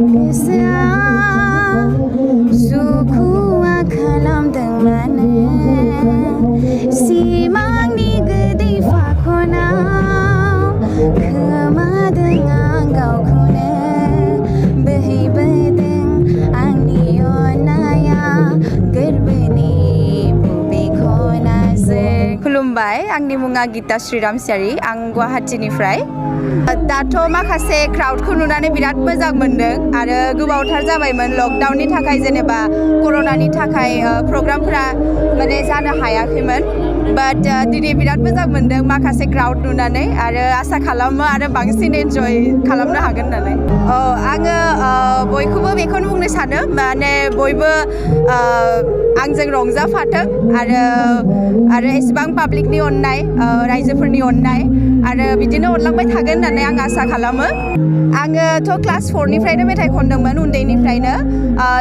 गोसोआ सुखुआ खालामदोंमोन सिमांनि गोदै फाखनाव खोमादों आं गावखौनो बोहैबोदों आंनि अननाया गोरबोनि बबे खनाजों खुलुमबाय आंनि मुङा गिता श्रीरामचारि आं गुवाहाटीनिफ्राय दाथ' माखासे क्राउडखौ नुनानै बिराद मोजां मोनदों आरो गोबावथार जाबायमोन लकडाउननि थाखाय जेनेबा कर'नानि थाखाय प्रग्रामफोरा माने जानो हायाखैमोन बाट दिनै बिराद मोजां मोनदों माखासे क्राउड नुनानै आरो आसा खालामो आरो बांसिन एन्जय खालामनो हागोन होननानै आङो बयखौबो बेखौनो बुंनो सानो माने बयबो आंजों रंजाफाथों आरो एसेबां पाब्लिकनि अननाय रायजोफोरनि अननाय आरो बिदिनो अनलांबाय थागोन होननानै आं आसा खालामो आङोथ' क्लास 4निफ्रायनो मेथाइ खनदोंमोन उन्दैनिफ्रायनो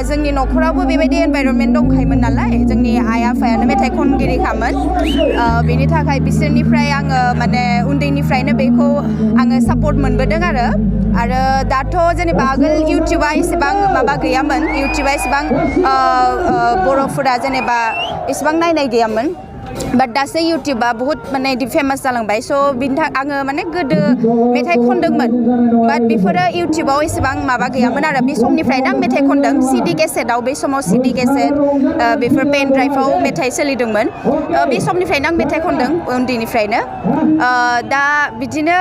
जोंनि न'खरावबो बेबायदि एनभाइरनमेन्ट दंखायोमोन नालाय जोंनि आइ आफायानो मेथाइ खनगिरिखामोन बेनि थाखाय बिसोरनिफ्राय आङो माने उन्दैनिफ्रायनो बेखौ आङो सापर्ट मोनबोदों आरो दाथ' जेनेबा आगोल इउटुबा एसेबां माबा गैयामोन इउटुबा एसेबां बर'फोरा जेनेबा एसेबां नायनाय गैयामोन बाट दासो इउटुबा बहुत माने फेमास जालांबाय स' बिनि थाखाय आङो माने गोदो मेथाइ खनदोंमोन बाट बेफोरो इउटुबाव एसेबां माबा गैयामोन आरो बे समनिफ्रायनो आं मेथाइ खनदों सिडि केसेटआव बे समाव सिडि केसेट बेफोर पेन ड्राइभआव मेथाइ सोलिदोंमोन बे समनिफ्रायनो आं मेथाइ खनदों उन्दैनिफ्रायनो दा बिदिनो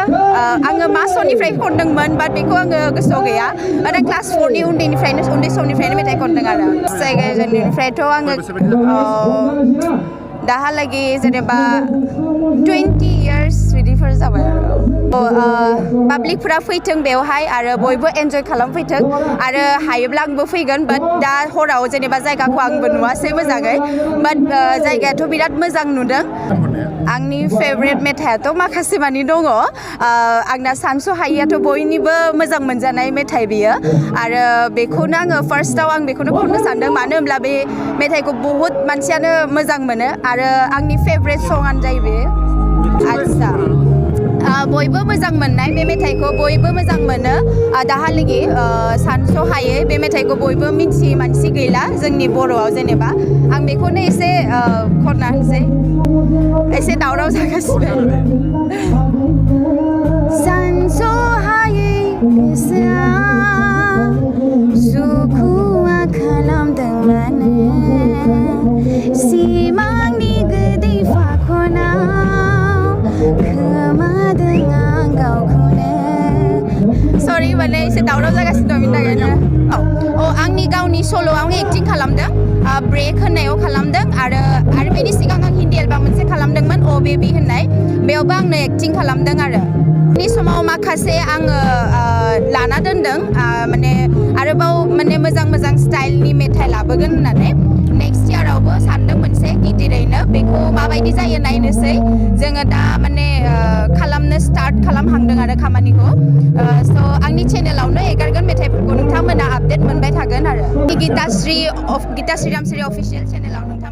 आङो मा समनिफ्राय खनदोंमोन बाट बेखौ आङो गोसोआव गैया आरो क्लास 4नि उन्दै समनिफ्रायनो मेथाइ खनदों आरो जायगानिफ्रायथ' आङो दाहालागि जेनेबा 20 years बिदिफोर जाबाय पाब्लिकफोरा फैथों बेवहाय आरो बयबो एन्जय खालामफैथों आरो हायोब्ला आंबो फैगोन बाट दा हराव जेनेबा जायगाखौ आंबो नुवासै मोजाङै बाट जायगायाथ' बिराद मोजां नुदों आंनि फेभरेट मेथाइआथ' माखासे मानि दङ आंना सानस'हायियाथ' बयनिबो मोजां मोनजानाय मेथाइ बियो आरो बेखौनो आङो फार्स्टआव आं बेखौनो खननो सानदों मानो होनब्ला बे मेथाइखौ बहुत मानसियानो मोजां मोनो आरो आंनि फेभरेट सङानो जायो बे आदसा बयबो मोजां मोननाय बे मेथाइखौ बयबो मोजां मोनो दाहालागि सानस'हायै बे मेथाइखौ बयबो मिथियै मानसि गैला जोंनि बर'आव जेनेबा आं बेखौनो एसे खनना होनोसै एसे दावराव जागासिनो सानस'हायै गोसोआ सुखुआ खालामदोंमोन सिमांनि गोदै फाखनाव खोमादों आं गावखौनो सरि माने एसे दावराव जागासिनो दं बिनि थाखायनो आंनि गावनि सल'आव एक्टिं खालामदों ब्रेक होननायाव खालामदों आरो बेनि सिगां आं हिन्दी एलबाम मोनसे खालामदोंमोन अ बेबी होननाय बेयावबो आंनो एक्टिं खालामदों आरो बे समाव माखासे आङो लाना दोनदों माने आरोबाव माने मोजां स्टाइलनि मेथाइ लाबोगोन होननानै नेक्स्ट इयारावबो सानदों मोनसे गिदिरैनो बेखौ माबायदि जायो नायनोसै जोङो दा माने खालामनो स्टार्ट खालामहांदों आरो खामानिखौ स' आंनि चेनेलावनो एगारगोन मेथाइफोरखौ नोंथांमोना आपडेट मोनबाय थागोन आरो गिता श्रीरामचारि अफिसियेल चेनेलाव नोंथां